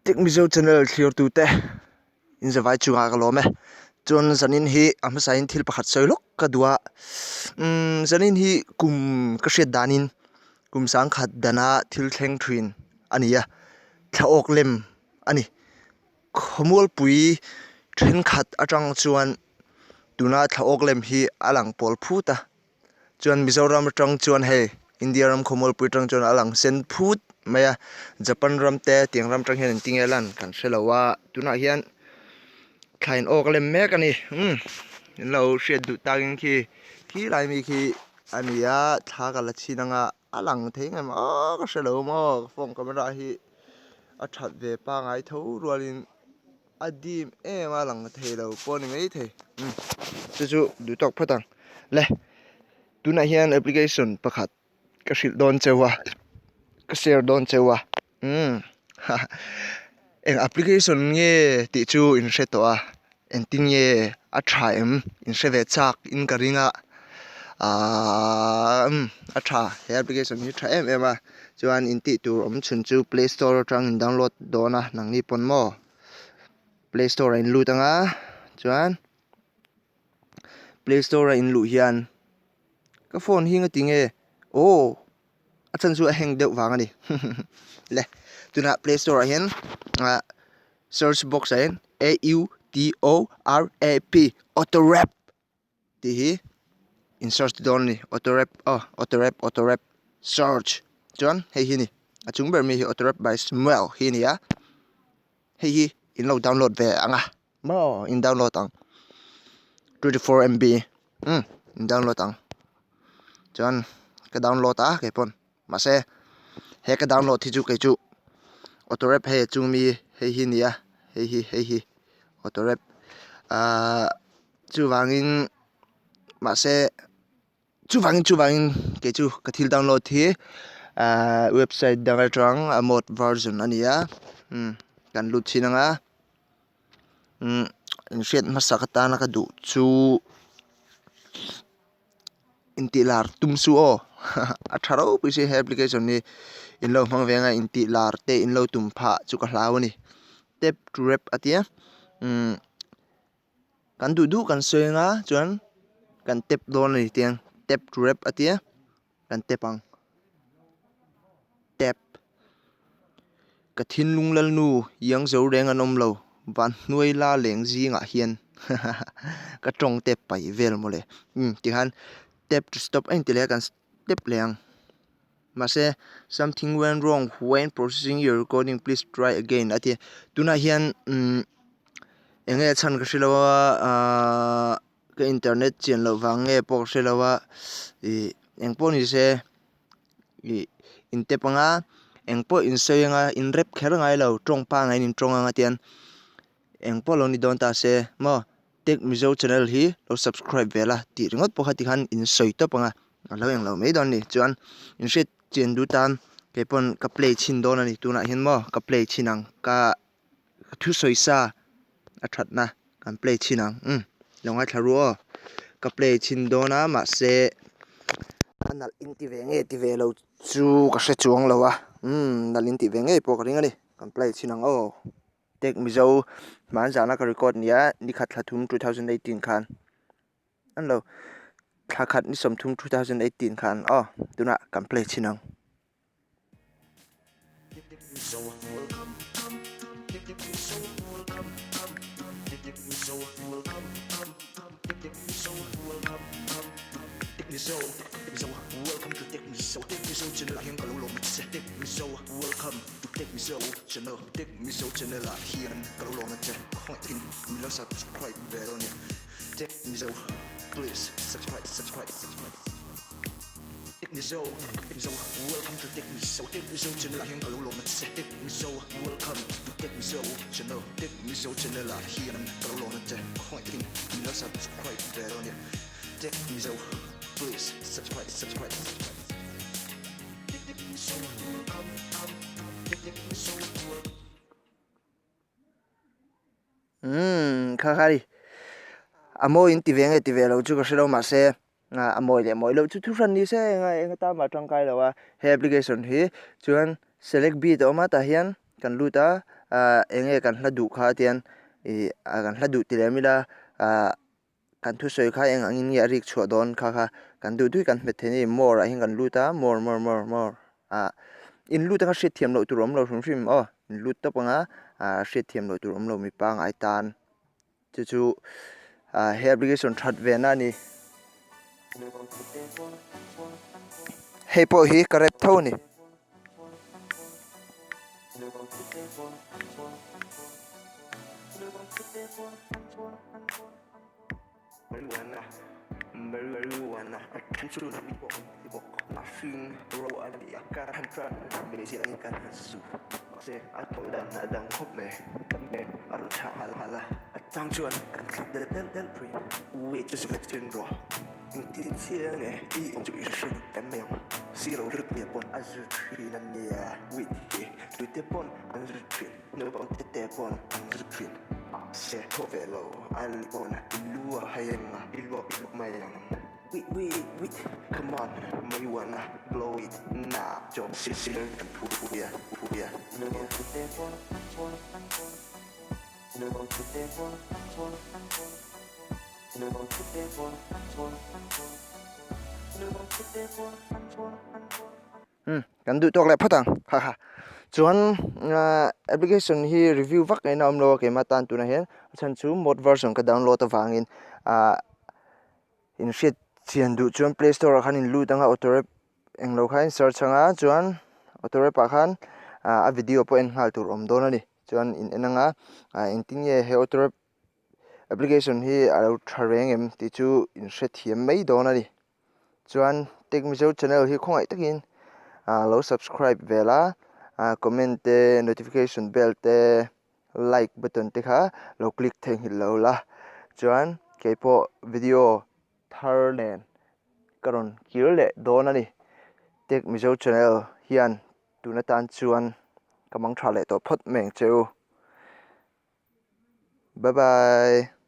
Tik Mizo channel thlir tute in zavai chungah ka lawm e chuan zanin hi a hmasain thil pakhat sawi lawk ka duh a umm zanin hi kum ka hriat danin kum sangkhat dana thil thleng thin a ni a thla awk lem a ni khawmualpui thenkhat atang chuan tuna thla awk lem hi a lang pawl phut a. Chuan Mizoram atang chuan hei India ram khawmualpui atang chuan a lang sen phut mai a Japan ram te tiang ram atang hian engtin nge a lan kan hre lo a tunah hian thla in awk a lem mek a ni umm in lo hriat duh takin khi khi lai mi khi a ni a thla ka la chhin anga a lang thei ngem aw ka hre lo maw phone camera hi a that ve pangai tho rualin. A dim em a lang thei lo pawh a ni maithei umm chu chu duh tawk phawt ang le tunah hian application pakhat ka hrilh dawn cheu a ka share dawn cheu a umm haha eng application nge tih chu in hre tawh a engtin nge a tha em in hre ve chak in ka ring a ahh umm a tha he application hi tha em em a chuan in tih tur awm chhun chu play store atang in download dawn a nangni pawn maw play store ah in lut anga chuan play store a in luh hian ka phone hi ngati nge aw a chhan chu a hang deuh vang a ni le tunah play store ah hian ah search box ah hian a u t o r a p auto rap tih hi in search dawn a ni auto rap aw auto rap auto rap search chuan hei hi a ni a chung ber mi hi auto rap by samuel hi a ni a hei hi in lo download ve ang a maw in download ang 24 mb umm in download ang chuan ka download a kei pawn mahse he ka download hi chu kei chu auto rap hei a chung mi hei hi a ni a hei hi hei hi auto rap ahh chuvangin mahse chuvangin chuvangin kei chu ka thil download hi ahh website dang atang a mod version a ni a umm kan lut thin ang a umm inhriat hmasak atana ka duh chu intih lar tum suh aw a tha ropui si he application hi in lo hmang ve anga intih lar te in lo tum phah chu ka hlau a ni tap to rap a tia umm. Kan duh duh kan sawi anga chuan kan tap dawn a ni tiang tap to rap a tia kan tap ang tap ka thinlung lalnu iang zo reng an awm lo van hnuai la leng zingah hian ka tawng te paih vel mawle umm tikhan tap to stop a inti leh a kan step leh ang mahse something went wrong when processing your recording please try again a ti a tunah hian umm. Eng nge chhan ka hre lo a ahh ka internet chian loh vang nge pawh ka hre lo a ih eng pawh ni se ih in tep anga eng pawh in sawi anga in rep kher ngai lo tawng pangai in tawng anga tian eng pawh lo ni dawn ta se maw tech mizo channel hi lo subscribe ve la tih ringawt pawh kha tikhan in sawi tawp anga a lo englo mai dawn a ni chuan in hriat chian duh tan kei pawn ka play chhin dawn a ni tunah hian maw ka play chhin ang ka. Ka thusawi sa a thatna kan play chhin ang umm lo ngaithla ru aw ka play chhin dawn a mahse a nalh in ti ve nge ti ve lo chu ka hre chuang lo a umm nalh in tih ve ngei pawh ka ring a ni kan play chhin ang aw tech mizo hmanzana ka record nia nikhat thla thum 2018 khan an lo thla khat ni 30 2018 khan aw tunah kan play chhin ang. Umm kha kha ni a mawi in ti ve nge ti ve lo chu ka hre lo mahse a mawi leh mawi loh chu thu hran ni se eng eng atan mah tangkai lo a he application hi chuan select beat a awm a tah hian kan lut a. Ahh eng nge kan hla duh kha tian ih kan hla duh ti lem ila ahh kan thusawi kha eng angin nge a rik chhuah dawn kha kha kan duh duh kan hmet thei a ni. More ah hian kan lut a more more more more ah in lut anga hriat thiam loh tur a awm lo hrim hrim aw in lut tawp anga ah hriat thiam loh tur a awm lo mi pangai tan chu chu ah he application that ve na a ni. Hei pawh hi ka rep tho a ni. Umm kan duh tawk leh phawt ang ha ha chuan ahh application hi review vak ngaihna a awm lo a keimah tan tunah hian a chhan chu mod version ka download avangin ahh inhriat chian duh chuan play store ah khan in lut anga auto rap englo kha in search anga chuan auto rap ah khan ahh a video pawh en nghal tur a awm dawn a ni chuan in en anga ahh engtin nge he auto rap application hi a lo tha reng em tih chu in hrethiam mai dawn a ni chuan tech mizo channel hi khawngaih takin ah lo subscribe ve la ah comment te notification bell te like button te kha lo click theihnghilh lo la chuan keipawh video thar nen ka rawn kir leh dawn a ni tech mizo channel hian tun atan chuan ka mang tha leh tawh phawt mai ang che u. Bye bye.